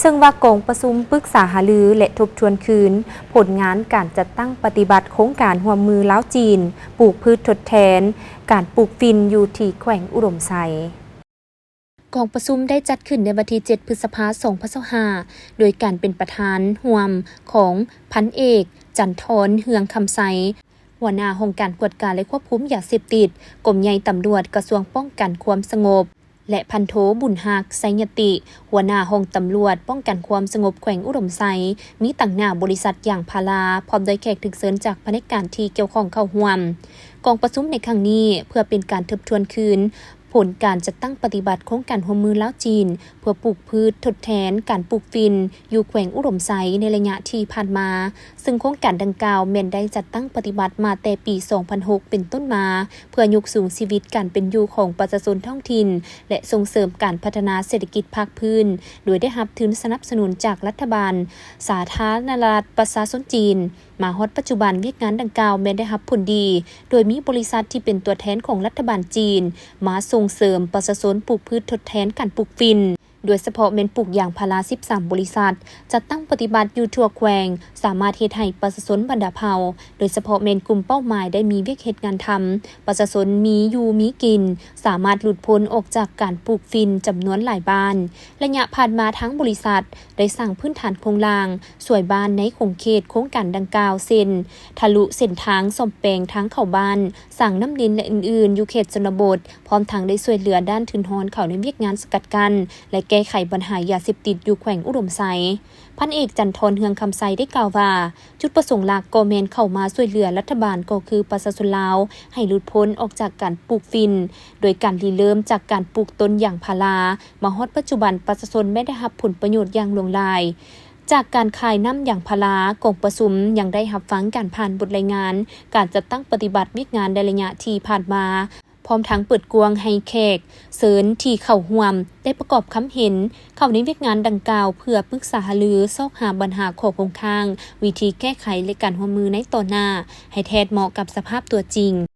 ເຊິ່ງວ່າກອງປະຊຸມປຶກສາຫາລື ແລະ ທົບທວນຄືນຜົນງານການຈັດຕັ້ງປະຕິບັດໂຄງການຮ່ວມມືລາວ-ຈີນ ປູກພືດທົດແທນການປູກຝິ່ນຢູ່ທີ່ແຂວງອຸດົມໄຊ. ກອງປະຊຸມໄດ້ຈັດຂຶ້ນໃນວັນທີເຈັດ ພຶດສະພາ ສອງພັນຊາວຫ້າ ໂດຍການເປັນປະທານຮ່ວມຂອງພັນເອກ ຈັນທອນ ເຮືອງຄຳໄຊ ຫົວໜ້າຫ້ອງການກວດກາ ແລະ ຄວບຄຸມຢາເສບຕິດ ກົມໃຫຍ່ຕຳຫຼວດ ກະຊວງປ້ອງກັນຄວາມສະຫງົບ ແລະ ພັນໂທ ບຸນຮັກ ໄຊຍະຕິ ຫົວໜ້າຫ້ອງຕຳຫຼວດປ້ອງກັນຄວາມສະຫງົບແຂວງອຸດົມໄຊ, ມີຕາງໜ້າບໍລິສັດຢາງພາລາ ພ້ອມດ້ວຍແຂກຖືກເຊີນຈາກພະແນກການທີ່ກ່ຽວຂ້ອງເຂົ້າຮ່ວມ. ກອງປະຊຸມໃນຄັ້ງນີ້ ເພື່ອເປັນການທົບທວນຄືນ ຜົນການຈັດຕັ້ງປະຕິບັດໂຄງການຮ່ວມມືລາວ-ຈີນ ເພື່ອປູກພືດທົດແທນການປູກຝິ່ນຢູ່ແຂວງອຸດົມໄຊໃນໄລຍະທີ່ຜ່ານມາ, ເຊິ່ງໂຄງການດັ່ງກ່າວແມ່ນໄດ້ຈັດຕັ້ງປະຕິບັດມາແຕ່ປີສອງພັນຫົກເປັນຕົ້ນມາ ເພື່ອຍົກສູງຊີວິດການເປັນຢູ່ຂອງປະຊາຊົນທ້ອງຖິ່ນ ແລະ ສົ່ງເສີມການພັດທະນາເສດຖະກິດພາກພື້ນ, ໂດຍໄດ້ຮັບທຶນສະໜັບສະໜູນຈາກລັດຖະບານສາທາລະນະລັດປະຊາຊົນຈີນ. ມາຮອດປັດຈຸບັນ, ວຽກງານດັ່ງກ່າວແມ່ນໄດ້ຮັບຜົນດີ, ໂດຍມີບໍລິສັດທີ່ເປັນຕົວແທນຂອງລັດຖະບານຈີນ ມາສົ່ງເສີມປະຊາຊົນປູກພືດທົດແທນການປູກຝິ່ນ, ໂດຍສະເພາະແມ່ນປູກຢາງພາລາສິບສາມບໍລິສັດ, ຈັດຕັ້ງປະຕິບັດຢູ່ທົ່ວແຂວງ, ສາມາດເຮັດໃຫ້ປະຊາຊົນບັນດາເຜົ່າ, ໂດຍສະເພາະແມ່ນກຸ່ມເປົ້າໝາຍໄດ້ມີວຽກເຮັດງານທຳ, ປະຊາຊົນມີຢູ່ມີກິນ, ສາມາດຫຼຸດພົ້ນອອກຈາກການປູກຝິ່ນຈຳນວນຫຼາຍບ້ານ. ໄລຍະຜ່ານມາ, ທາງບໍລິສັດໄດ້ສ້າງພື້ນຖານໂຄງລ່າງ ຊ່ວຍບ້ານໃນຂົງເຂດໂຄງການດັ່ງກ່າວ ເຊັ່ນ ທະລຸເສັ້ນທາງ, ສ້ອມແປງທາງເຂົ້າບ້ານ, ສ້າງນ້ຳລິນ ແລະ ອື່ນໆ ຢູ່ເຂດຊົນນະບົດ, ພ້ອມທັງໄດ້ຊ່ວຍເຫຼືອດ້ານທຶນຮອນເຂົ້າໃນວຽກງານສະກັດກັ້ນ ແລະ ແກ້ໄຂບັນຫາຢາເສບຕິດຢູ່ແຂວງອຸດົມໄຊ. ພັນເອກ ຈັນທອນ ເຮືອງຄຳໄຊ ໄດ້ກ່າວວ່າ, ຈຸດປະສົງຫຼັກກໍແມ່ນເຂົ້າມາຊ່ວຍເຫຼືອລັດຖະບານ ກໍຄືປະຊາຊົນລາວໃຫ້ຫຼຸດພົ້ນອອກຈາກການປູກຝິ່ນ, ໂດຍການລິເລີ່ມຈາກການປູກຕົ້ນຢາງພາລາ, ມາຮອດປັດຈຸບັນ ປະຊາຊົນແມ່ນໄດ້ຮັບຜົນປະໂຫຍດຢ່າງຫຼວງຫຼາຍ. ຈາກການຂາຍນ້ຳຢາງພາລາ, ກອງປະຊຸມຍັງໄດ້ຮັບຟັງການຜ່ານບົດລາຍງານການຈັດຕັ້ງປະຕິບັດວຽກງານໃນໄລຍະທີ່ຜ່ານມາ, ພ້ອມທັງເປີດກວ້າງໃຫ້ແຂກເຊີນທີ່ເຂົ້າຮ່ວມໄດ້ປະກອບຄຳເຫັນເຂົ້າໃນວຽກງານດັ່ງກ່າວ ເພື່ອປຶກສາຫາລື, ຊອກຫາບັນຫາຂໍ້ຄົງຄ້າງ, ວິທີແກ້ໄຂ ແລະ ການຮ່ວມມືໃນຕໍ່ໜ້າ ໃຫ້ແທດເໝາະກັບສະພາບຕົວຈິງ.